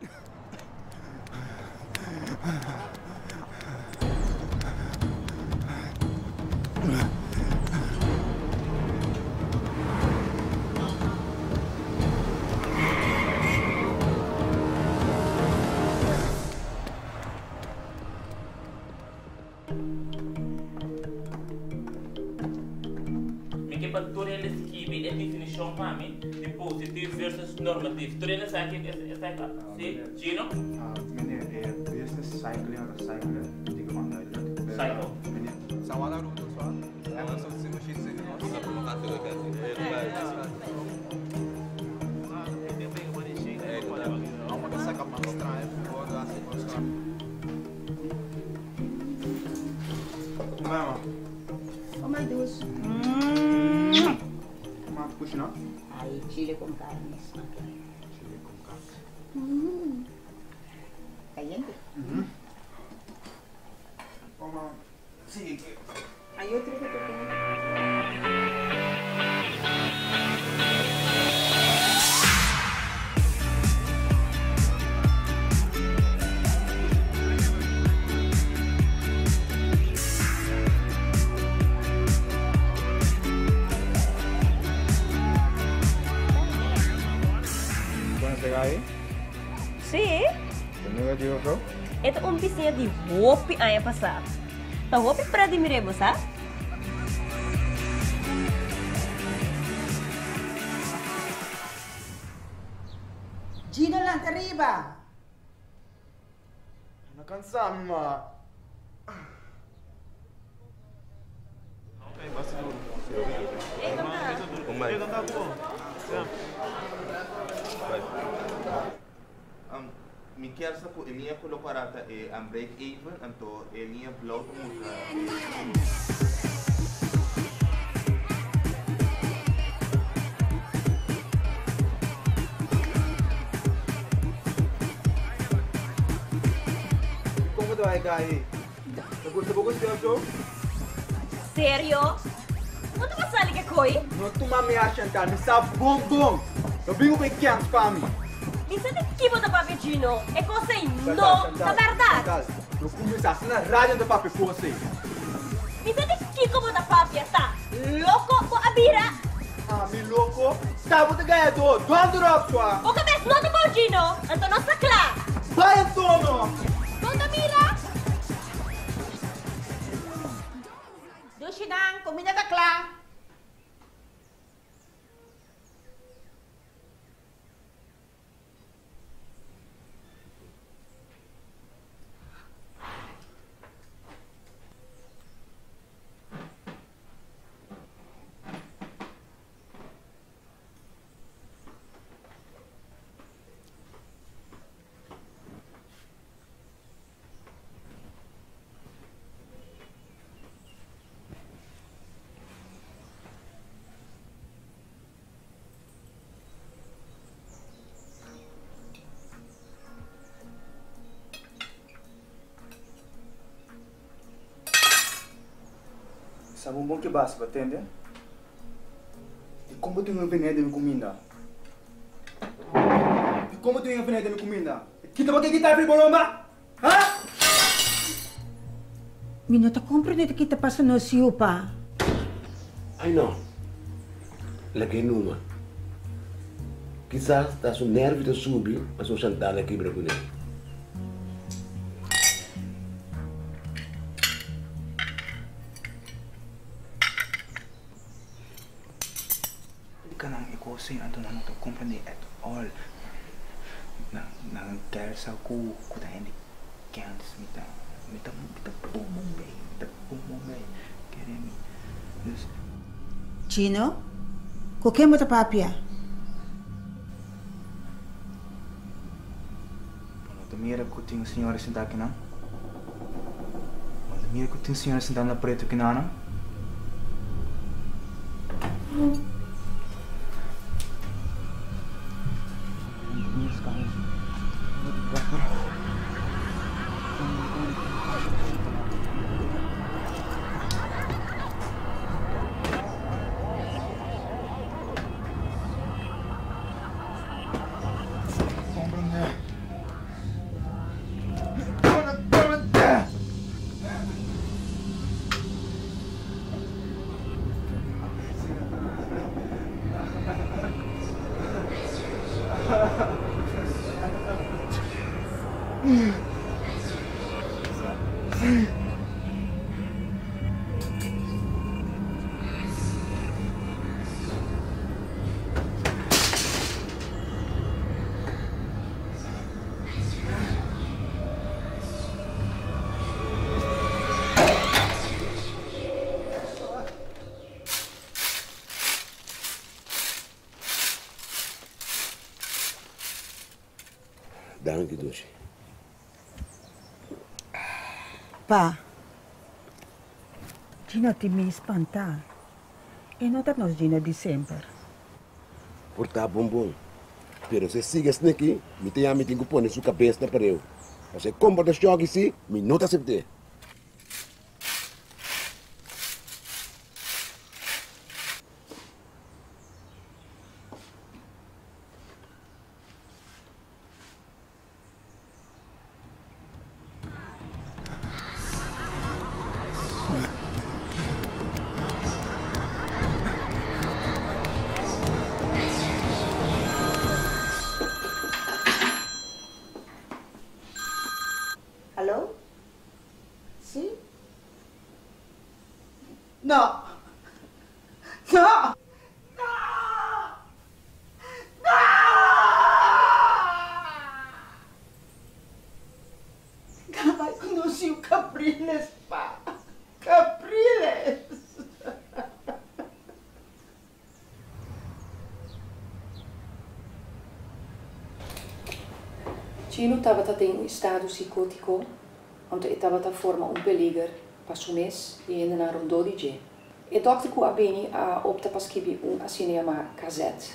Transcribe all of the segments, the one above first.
Mi ke pa tur hende skibi e definishon pa mi di positief versus normatief. Tur hende sa ke esaki? Si? Gino? Meneer, e business cycling of cyclen, di ke onduidelijk. Cycle. Meneer. San Juan Aruba swa. Emerson Simoshi Simoshi. Mama. Oh my Dios. Ma kushina? Ay, chile con carne. Chile con carne. Caliente. Mama, sí. Hay otro que te tengo. Conoce ahí? Sí. Negativo, bro? E ta un bisiña di hopi aña pasá. Ta hopi pret di mir'é, bo sa? Gino lanta riba! No cansa mi, ma. Mi kier sa ku e liña kolo kòrá ta e break even, anto e liña blou ta mustra e. Como te vai cair? Te gusta poco este show? Serio? Bo ta sali ke koi? No tuma mi a Chantal, mi sa bon bon. No bingo pe kens pa mi. Mi sa di ki bo ta papia Gino. E kos ei no ta bèrdat. Chantal, no kuminsá asina radio ta papia kos ei. Mi sa di kiko bo ta papia ta loko bo a bira. Ami loko? Ta bo ta gayadó, dònder op swa. Bo kabes no ta bon Gino, anto nos ta kla. Bai antono! Bo ta mira? Dushinan, kuminda ta kla. Sa bon bon ke bas, ba tende? E como tu veneno de mi comida? E como tu veneno de mi comida? Kita ba kita free bolomba? Ha? Mi no ta comprende ki ta pasa no siu pa. Ai no. Lag'é numa. Kisas ta su nervio ta subi pasobra Chantal a kibra kuné. Kanan e kos ei anto nan no ta comprende at all. Nan nan ker sa ku ku ta hende kens mi ta mi ta mi ta bon bon bei mi ta bon bon bei kere mi dus. Chino, ku ken bo ta papia? Bo no ta mira ku tin un señora sintá akinan? Bo no ta mira ku tin un señora sintá na pretu akinanan? Danki dushi. Pa. Gino tin mi spantá. E no ta nos Gino di semper. Por ta bon bon. Pero si e sigui asina aki, mi ta yama mi tin ku pone su kabes na pareu. Pasobra e komportashon aki si, mi no ta asept'é. Hallo? Sí? No! No! No! No! Gabay ku nos yu Capriles pa. Capriles! Chino tabata den un estado psicótico, anto e tabata forma un peliger pa su mes y hendenan rondó di dje. E dòkter ku a bini a opta pa skibi un asina yamá kazèt.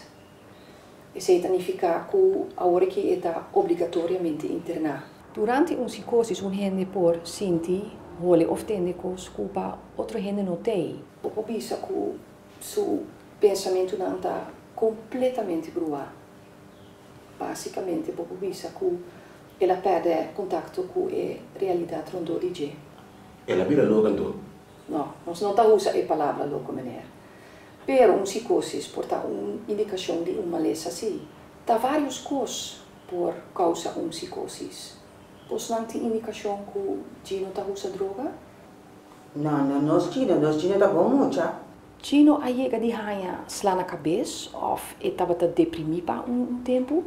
Esei ta nifiká ku awor aki e ta obligatoriamente interná. Durante un sikósis un hende por sinti, hole òf tende kos ku pa otro hende no t'ei. Bo por bisa ku su pensamentunan ta kompletamente bruá. Básikamente bo por bisa ku el a pèrdè kontakto ku e realidat rondó di dje. El a bira loko anto? No, nos no ta usa e palabra loko, meneer. Pero un psicosis por ta un indicacion di un malesa si. Ta varios cos por causa un psicosis. Bosnan tin indicacion cu Gino ta usa droga? No, no, nos Gino, nos Gino ta bon mucha. Gino a yega di haña sla na cabes of e tabata deprimi pa un tempu?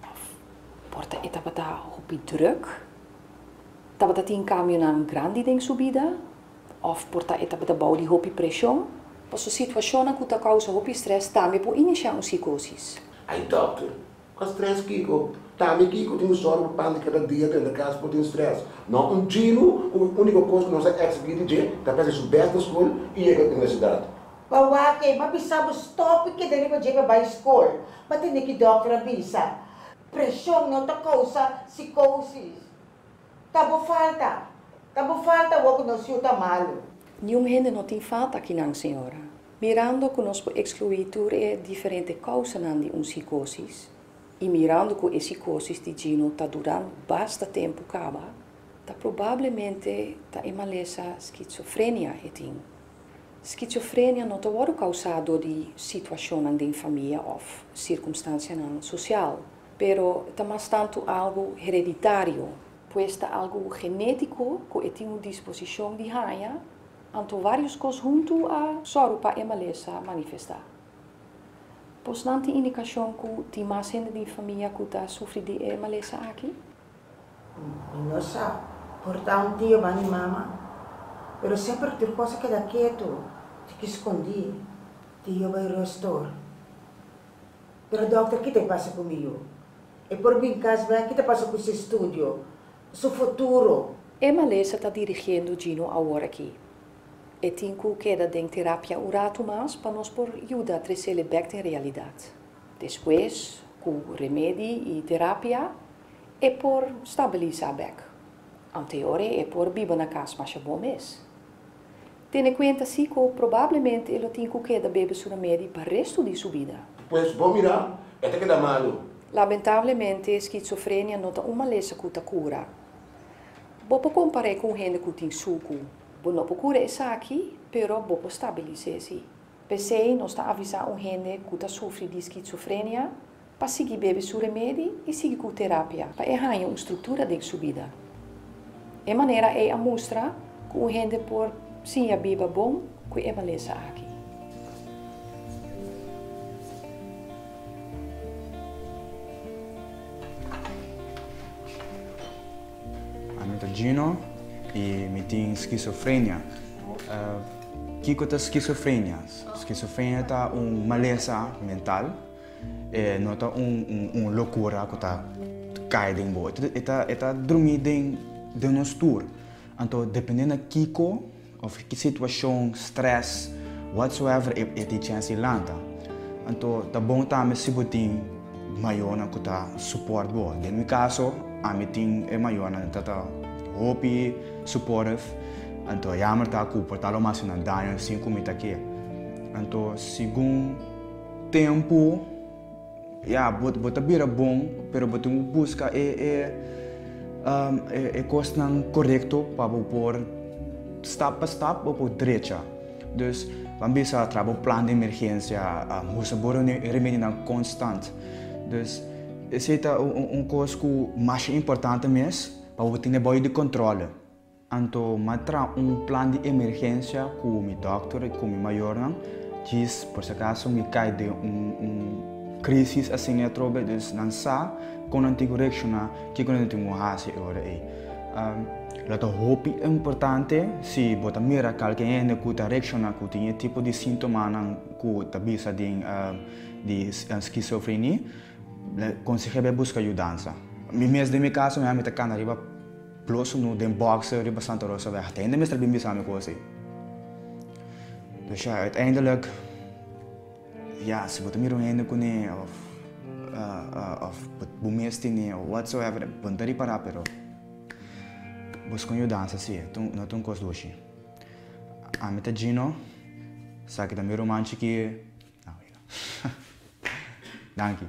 Of por ta e tabata hopi druk? Tabata tin kambionan grandi den su bida òf por ta e tabata bou di hopi preshon. Paso situashonnan ku ta kousa hopi strès tambe por inisiá un sikósis. Ai dòkter, kua strès kiko? Tambe kiko tin un sòru pa pan di kada dia drenta kas por tin strès. No un chinu ku e úniko kos ku nos a eksigí di dje ta pa hasi su bèst na skol i yega universidat. Pa wak ei, m'a bisa bo stòp i keda riba dje pa bai skol. M'a tende ki dòkter a bisa, Preshon no ta kousa sikósis. Ta bo falta. Ta bo falta awor ku nos yu ta malu. Niun hende no tin falta akinan, señora. Mirando ku nos por ekskluí tur e diferente kousanan di un sikósis i mirando ku e sikósis di Gino ta durando basta tempu kaba, ta probablemente ta e malesa skitsofrenia e tin. Skitsofrenia no ta wòrdu kousá dor di situashonnan den famia òf sirkumstansianan sosial. Pero ta mas tantu algu hereditario. Pues ta algu genétiko ku e tin un disposishon di haña, anto vários kos huntu a sòru pa e malesa manifestá. Pos nan tin indikashon ku tin mas hende den famia ku ta sufri di e malesa aki? Mi no sa, por ta un tio ban di mama, pero semper tur kos a keda ketu, tiki skondí, tio bai rostor. Pero dokter ki ta pasa ku mi yu? E por bin kas bek? Ki ta pasa ku su estudio? Su futuro? E malesa ta dirigiendo Gino awor aki. E tin ku keda den terapia un ratu mas pa nos por yuda tresele bek den realidat. Despues, ku remedi i terapia, e por stabilisa bek. Anteore e por biba na kas masha bon mes. Tene kuenta si ku probablemente e lo tin ku keda bebe su remedi pa restu di su bida. Pues bo mira, e ta keda malu. Lamentablemente, skizofrenia no ta un malesa ku ta kura. Bo por kompar'é ku un hende ku tin suku. Bo no por kura esaki, pero bo por stabilis'é si. P'esei nos ta avisá un hende ku ta sufri di skizofrenia. pa sigui bebe su remedi i sigui ku terapia pa e haña un struktura den su bida. E manera ei a mustra ku un hende por siña biba bon ku e malesa aki. Ami ta Gino i mi tin skizofrenia. Kiko ta skizofrenia? Skizofrenia ta un malesa mental. E no ta un un lokura ku ta kai den bo. E ta e ta drumí den den nos tur. Anto depende na kiko òf ki situashon, strès, whatsoever e e tin chèns di lanta. Anto ta bon tambe si bo tin mayornan ku ta support bo. Den mi kaso ami tin e mayornan ta ta hopi supportive. Anto jammer ta ku por ta lo mas nan daño sin ku mi ta ke. Anto segun. Tempu, ya, bo bo ta bira bon, pero bo tin ku buska e e e kosnan korekto pa bo por stap pa stap bo por drecha. Dus, ban bisa traha bo plan di emergensia, usa bo remedinan konstant. Dus, esei ta un kos ku masha importante mes pa bo tene bou di kòntròle. Anto m'a traha un plan di emergensia ku mi dòkter i ku mi mayornan, djis por si akaso mi kai den un un krisis asina atrobe, dus nan sa kon nan tin ku reakshoná, kiko nan tin ku hasi e ora ei. Lo ta hopi importante si bo ta mira kalke hende ku ta reakshoná ku tin e tipo di síntomanan ku ta bisa den di skizofrenia, konseh'é bai buska yudansa. Mi mes den mi kaso mi ta kana riba. Ploso no den boxer riba Santa Rosa weg. Hende mester bin bisa mi cos ey. Dus ja, uiteindelijk, ja, si bo ta mira un hende cune of of bo mes tene of whatsoever, bo no ta ripara pero busca un yudansa si, no ta un cos dushi. Ami ta Gino, esaki ta mi ruman chiki, no, danki.